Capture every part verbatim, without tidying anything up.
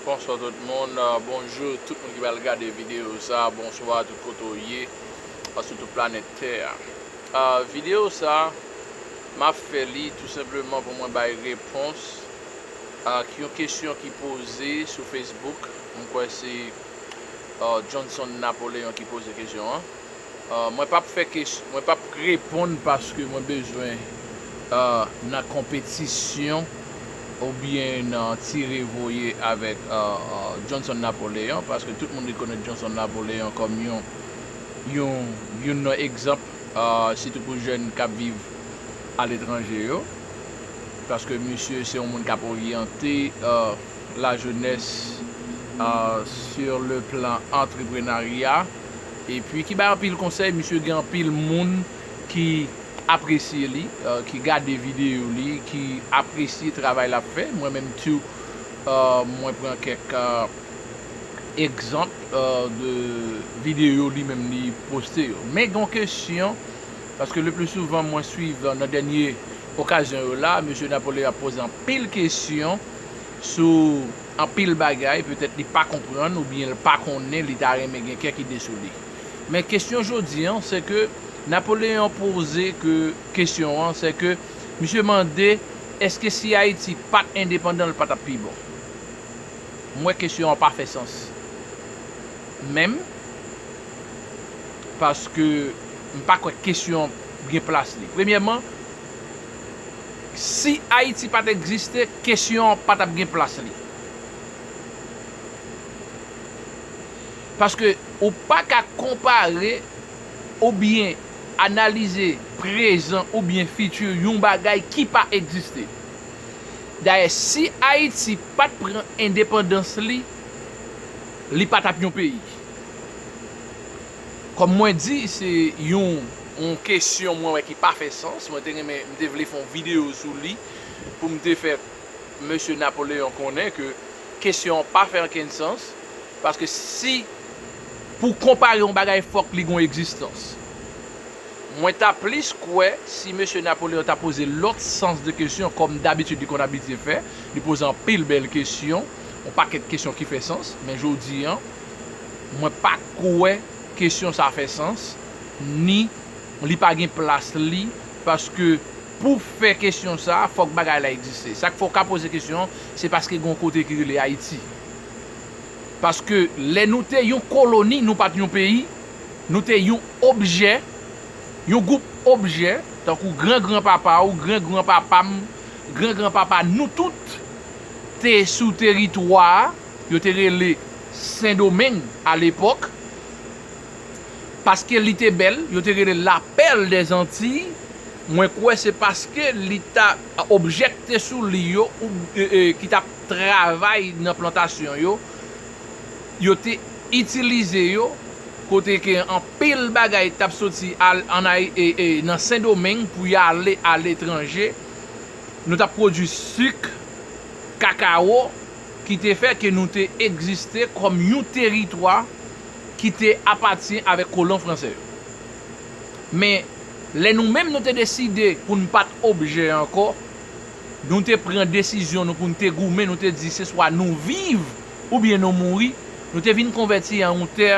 Bonswa tout moun, euh, bonjou tout moun ki pral gade videyo sa, bonswa tout kote w ye, euh, sou tout planèt tè a. Euh, videyo sa, m ap fè li tou senpleman pou mwen bay repons ak yon kesyon ki poze sou Facebook. M kwè se, euh, Johnson Napoléon ki poze kesyon an. Euh, mwen p ap fè kes-, mwen p ap reponn paske mwen bezwen, euh, nan konpetisyon oubyen nan tire voye avèk, euh, euh, Johnson Napoléon, paske tout moun rekonèt Johnson Napoléon kòm yon, yon, youn nan egzanp, euh, sitou pou jèn k ap viv aletranje yo. Paske misye se yon moun k ap oryante, euh, lajenès, euh, sur le plan entrepreneuriat, epi ki bay anpil konsèy. Misye gen anpil moun ki apresye li, euh, ki gade videyo li, ki apresye travay l ap fè. Mwen menm tou, euh, mwen pran kèk, euh, egzanp, euh, de videyo li menm li poste yo. Men gen yon kesyon, paske le pli souvan mwen swiv, euh, nan dènye okazyon yo la, mesye Napoléon ap poze anpil kesyon sou anpil bagay, petèt li pa konprann oubyen li pa konnen, li ta renmen gen kèk ide sou li. Men kesyon jodi an, se ke Napoléon poze ke kesyon an, se ke misye mande, èske si Ayiti pa t endepandan, l pa t ap pi bon? M wè kesyon an pa fè sans menm, paske m pa kwè kesyon an gen plas li. Premyèman, si Ayiti pa t egziste, kesyon an pa t ap gen plas li. Paske ou pa ka konpare oubyen analize prezan oubyen fiti yon bagay ki pa egziste. Dayè, si Ayiti pa t pran endepandans li, li pa t ap yon peyi. Kòm mwen di, se yon, yon kesyon mwen wè ki pa fè sans. Mwen te renmen, m te vle fè yon videyo sou li pou m te fè mesye Napoléon konnen ke kesyon an pa fè ankenn sans, paske si pou konpare yon bagay, fòk li gen yon egzistans. Mwen ta plis kwè si mesye Napoléon ta poze lòt sans de kesyon, kòm dabitid li konn abitye fè, li poze anpil bèl kesyon, yon pakèt kesyon ki fè sans, men jodi an, mwen pa kwè kesyon sa fè sans, ni li pa gen plas li, paske pou fè kesyon sa, fòk bagay la egziste. Sa k fè w ka poze kesyon an, se paske gen yon kote ki rele Ayiti. Paske lè nou te yon koloni, nou pa t yon peyi, nou te yon objè, yon gwoup objè, tankou gran gran papa w, gran gran papa m, gran gran papa nou tout te sou teritwa a, yo te rele Sendomeng alepòk, paske li te bèl, yo te rele la perle des Antilles. Mwen kwè se paske li ta, objè k te sou li yo, ou, e, e, ki t ap travay nan plantasyon yo, yo te itilize yo, kote ke anpil bagay t ap soti al, ann Ay-, e, e, nan Sendomeng pou y ale aletranje. Nou t ap pwodui sik, kakawo, ki te fè ke nou te egziste kòm yon teritwa ki te apatyen avèk kolon fransè yo. Men, lè nou menm nou te deside pou n pa t objè ankò, nou te pran desizyon nou pou n te goumen, nou te di se swa nou viv oubyen nou mouri, nou te vin konvèti an yon tè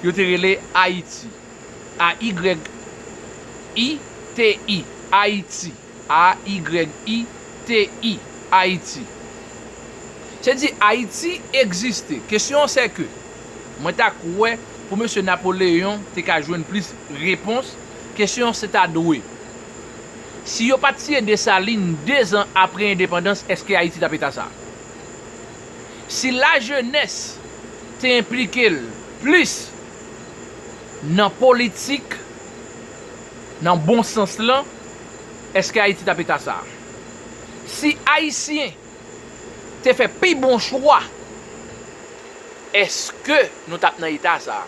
yo te rele Ayiti. A Y I T I, Ayiti. A Y I T I, Ayiti. Se di Ayiti egziste. Kesyon an se ke, mwen ta kwè pou mesye Napoleyon te ka jwenn plis repons, kesyon an se ta dwe, si yo pa t tiye Desalin de zan apre endepandans, èske Ayiti t ap eta sa? Si lajenès te enplike l plis nan politik, nan bon sans lan, èske Ayiti t ap eta sa? Si Ayisyen te fè pi bon chwa, èske nou t ap nan eta sa?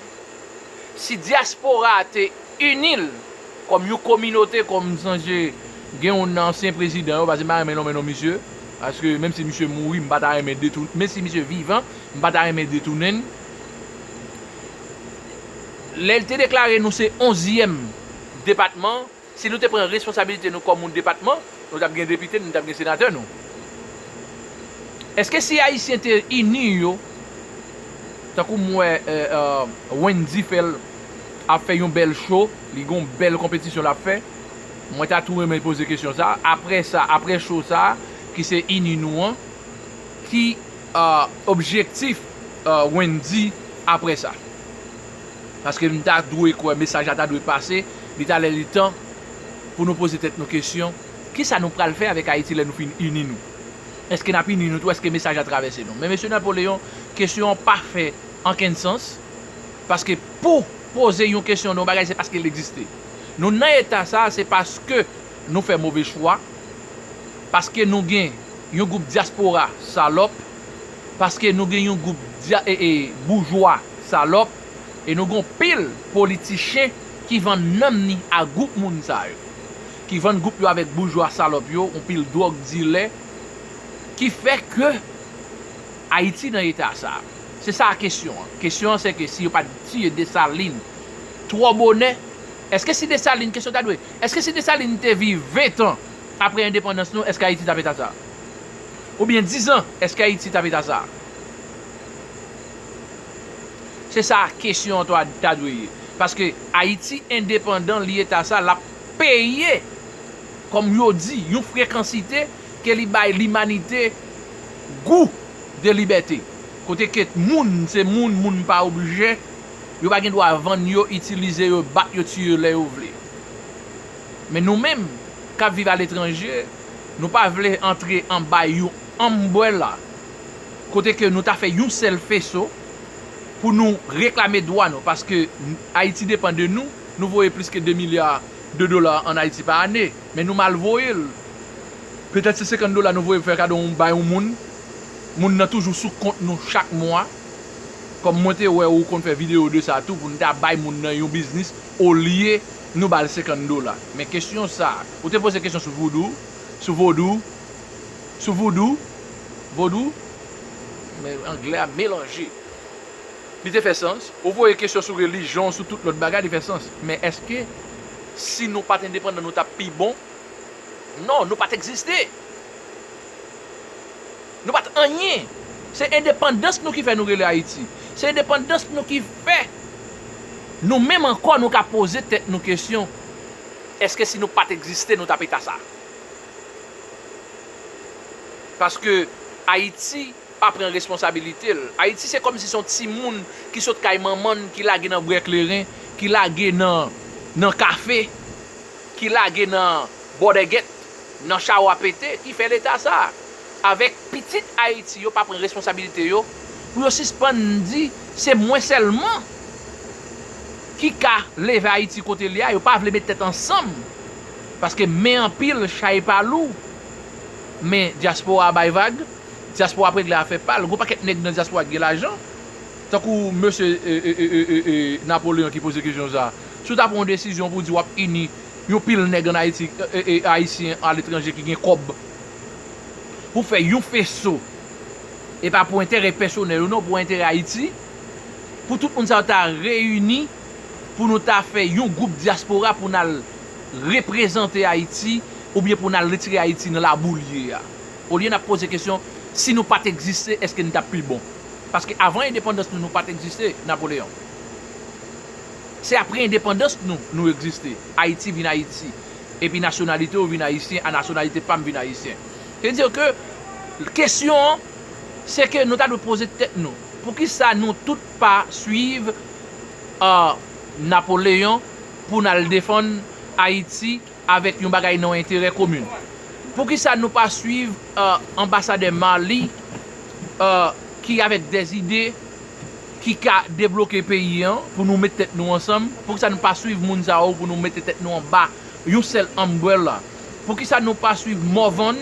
Si dyaspora a te ini l kòm yon kominote, kòm m sonje gen yon nan ansyen prezidan yo, paske m pa renmen nonmen non misye, paske menm si misye mouri, m pa ta renmen detou-, menm si misye vivan, m pa ta renmen detounen l. Lè l te deklare nou se onzyèm depatman, si nou te pran responsabilite nou kòm yon depatman, nou t ap gen depite n, nou t ap gen senatè nou. Èske si Ayisyen te ini yo, tankou m wè eh, eh, Wendy fè l ap fè yon bèl show, li gen yon bèl konpetisyon l ap fè, mwen ta tou renmen poze kesyon sa, apre sa, apre show sa, ki se ini nou an, ki eh, objektif eh, Wendy apre sa? Paske m ta dwe kwè mesaj la ta dwe pase, li ta lè li tan pou nou poze tèt nou kesyon, kisa nou pral fè avèk Ayiti lè nou fin ini nou? Èske n ap ini nou tou? Èske mesaj la travèse nou? Men mesye Napoleon, kesyon an pa fè ankenn sans, paske pou poze yon kesyon nan yon bagay, se paske l egziste. Nou nan eta sa, se paske nou fè move chwa, paske nou gen yon gwoup dyaspora salòp, paske nou gen yon gwoup dya, e, e, boujwa salòp, e nou gen yon pil politichen ki vann nanm ni a gwoup moun sa yo, ki vann gwoup yo avèk boujwa salòp yo, yon pil dwòg dilè, ki fè ke Ayiti nan eta sa. Se sa kesyon an. Kesyon an se ke si yo pa t tiye Desalin twò bonè, èske si Desalin, kesyon ta dwe, èske si Desalin te viv ven tan apre endepandans nou, èske Ayiti t ap eta sa? Oubyen diz an, èske Ayiti t ap eta sa? Se sa kesyon an ta, ta dwe ye. Paske Ayiti endepandan, li eta sa, l ap peye, kòm yo di, yon frekansite ke li bay limanite gou de libète. Kote ke moun se moun, moun pa objè, yo pa gen dwa vann yo, itilize yo, bat yo, tiye yo lè yo vle. Men nou menm, k ap viv aletranje, nou pa vle antre anba yon umbrella, kote ke nou ta fè yon sèl feso pou nou reklame dwa nou, paske Ayiti depann de nou, nou voye plis ke de milya de dola ann Ayiti pa ane, men nou mal voye l. Petèt se senkant dola nou voye fè kado yon, bay yon moun, moun nan toujou sou kont nou chak mwa, kòm mwen te wè ou konn fè videyo de sa tou, pou n ta bay moun nan yon biznis, olye nou ba l senkant dola. Men kesyon sa, ou te poze kesyon sou voodoo, sou vodou, sou voodoo, vodou, men anglè a melanje. Li te fè sans. Ou voye kesyon sou relijyon, sou tout lòt bagay, li fè sans. Men èske si nou pa t endepandan, nou t ap pi bon? Non, nou pa t egziste. Nou pa t anyen. Se endepandans nou ki fè nou rele Ayiti. Se endepandans nou ki fè nou menm ankò nou ka poze tèt nou kesyon, èske si nou pa t egziste, nou t ap eta sa? Paske Ayiti pa pran responsabilite l. Ayiti se kòmsi se yon timoun ki sot kay manman l, ki lage nan bwè kleren, ki lage nan, nan kafe, ki lage nan bòdègèt, nan chawa pete, ki fè leta sa. Avèk pitit Ayiti, yo pa pran responsabilite yo, pou yo sispann di se mwen sèlman ki ka leve Ayiti kote l ye a, yo pa vle met tèt ansanm. Paske men anpil, chay pa lou. Men dyaspora a bay vag, dyaspora ap regle afè pa l. Gon pakèt nèg nan dyaspora ki gen lajan. Tankou mesye e, e, e, e, e, Napoleon ki poze kesyon sa. Si w ta pran yon desizyon pou w di w ap ini yon pil nèg ann Ayiti, e, e, e, ayisyen aletranje ki gen kòb, pou fè yon feso, e pa pou enterè pèsonèl ou non, pou enterè Ayiti, pou tout moun sa yo ta reyini, pou nou ta fè yon gwoup dyaspora pou n al reprezante Ayiti, oubyen pou n al retire Ayiti nan labou l ye a. Olye n ap poze kesyon, si nou pa t egziste, èske n t ap pi bon? Paske avan endepandans nou, nou pa t egziste, Napoleon. Se apre endepandans nou, nou egziste. Ayiti vin Ayiti. Epi nasyonalite w vin ayisyen, a nasyonalite pa m vin ayisyen. Se di ke kesyon an, se ke nou ta dwe poze tèt nou, poukisa nou tout pa swiv, euh, Napoleon pou n al defann Ayiti avèk yon bagay nan yon enterè komin? Poukisa nou pa swiv, euh, anbasadè Marly, euh, ki avèk dèzide ki ka debloke peyi an pou nou met tèt nou ansanm? Poukisa nou pa swiv moun sa yo pou nou mete tèt nou anba yon sèl umbrella? Poukisa nou pa swiv Morvan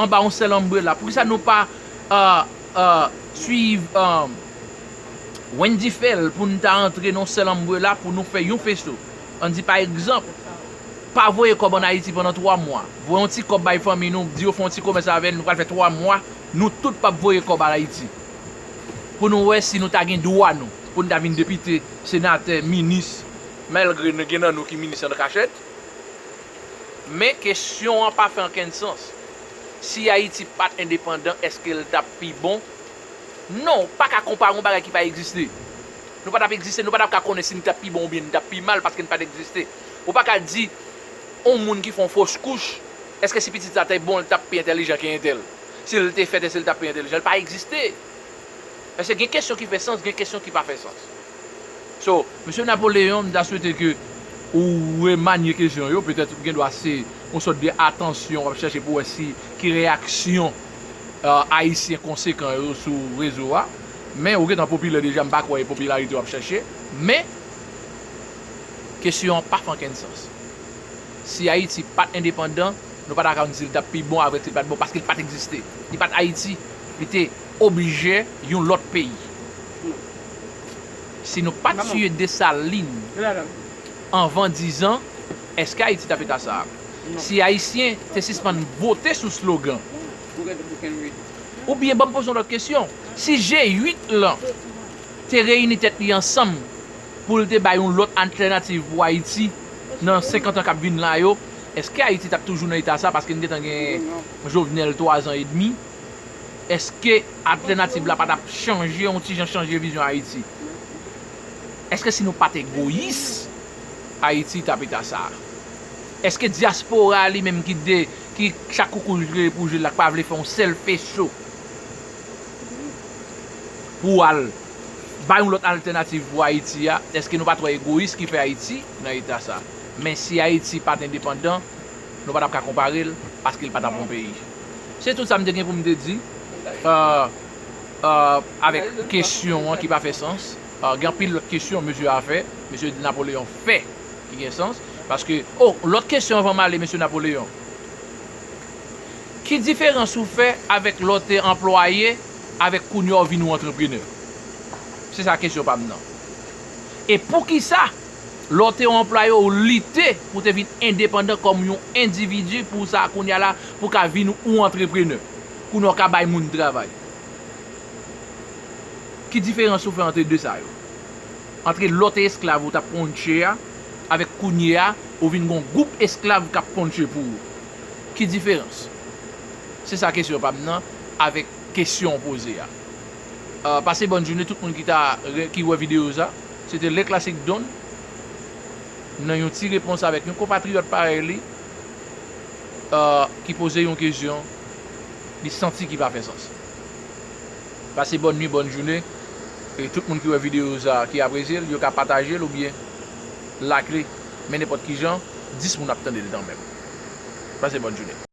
anba yon sèl umbrella? Poukisa nou pa, euh, euh, swiv, euh, Wendy fè l pou n ta antre nan yon sèl umbrella pou nou fè yon feso? Ann di pa egzanp, pa voye kòb ann Ayiti pandan twa mwa. Voye yon ti kòb bay fanmi nou, di yo fè yon ti komès avè n, nou pral fè twa mwa, nou tout p ap voye kòb al Ayiti. Pou nou wè si nou ta gen dwa nou, pou n ta vin depite, senatè, minis, malgre nou gen nan nou ki minis an kachèt. Men kesyon an pa fè ankenn sans. Si Ayiti pa t endepandan, èske l t ap pi bon? Non, ou pa ka konpare yon bagay ki pa egziste. Nou pa t ap egziste, nou pa t ap ka konnen si n t ap pi bon oubyen n t ap pi mal paske n pa t egziste. Ou pa ka di yon moun ki fè yon fos kouch, èske si pitit sa te bon, l t ap pi entèlijan ke entèl? Si l te fèt, èske l t ap pi entèlijan? L pa egziste. Paske gen kesyon ki fè sans, gen kesyon ki pa fè sans. So, mesye Napoleon, m ta swete ke ou remanye kesyon yo, petèt ou gen dwa se yon sòt de atansyon w ap chèche pou wè si ki reyaksyon, euh, Ayisyen konsekan yo sou rezo a. Men ou gentan popilè deja, m pa kwè e popilarite w ap chèche. Men, kesyon an pa fè ankenn sans. Si Ayiti pa t endepandan, nou pa ta ka konn si l t ap pi bon avèk si l pa t bon, paske l pa t egziste. Li pa t Ayiti. Li te objè yon lòt peyi. Si nou pa t tiye Desalin anvan dizan, èske Ayiti t ap eta sa a? Si Ayisyen te sispann vote sou slogan, oubyen, ban m poze yon lòt kesyon. Si G uit lan te reyini tèt li ansanm pou l te bay yon lòt altènativ pou Ayiti nan senkant an k ap vin la yo, èske Ayiti t ap toujou nan eta sa? Paske n gentan gen Jovenel twa zan edmi. Èske altènativ la pa t ap chanje, yon ti jan chanje vizyon Ayiti? Èske si nou pa t egoyis, Ayiti t ap eta sa a? Èske dyaspora a li menm ki de, ki chak koukouj rele pou je l la, k pa vle fè yon sèl fecho pou al bay yon lòt altènativ pou Ayiti a, èske nou pa twò egoyis ki fè Ayiti nan eta sa? Men si Ayiti pa t endepandan, nou pa t ap ka konpare l, paske l pa t ap yon peyi. Se tout sa m te gen pou m te di, euh, euh, avèk kesyon an ki pa fè sans. Euh, gen anpil lòt kesyon mesye a fè, mesye Napoleon fè ki gen sans. Paske, oh, lòt kesyon anvan m ale, mesye Napoleon. Ki diferans ou fè avèk lè w te anplwaye avèk kounye a w vin yon antreprenè? Se sa kesyon pa m nan. E poukisa, lè w te yon anplwaye, w lite pou w te vin endepandan kòm yon endividi pou sa kounye a la, pou w ka vin yon antreprenè? Kounye a w ka bay moun travay. Ki diferans ou fè ant de sa yo? Ant lè w te esklav ou t ap kontche a, avèk kounye a, ou vin gon gwoup esklav k ap kontche pou ou. Ki diferans? Se sa kesyon pa m nan, avèk kesyon w poze a. Euh, pase bòn jounen tout moun ki ta re-, ki wè videyo sa. Se te Le Classic Don nan yon ti repons avèk yon konpatriyòt parèy li, euh, ki poze yon kesyon li santi ki pa fè sans. Pase bòn nuit, bòn jounen. E tout moun ki wè videyo sa, ki apresye l, yo ka pataje l oubyen like li. Men nenpòt ki jan, dis moun ap tande l kanmenm. Pase bòn jounen.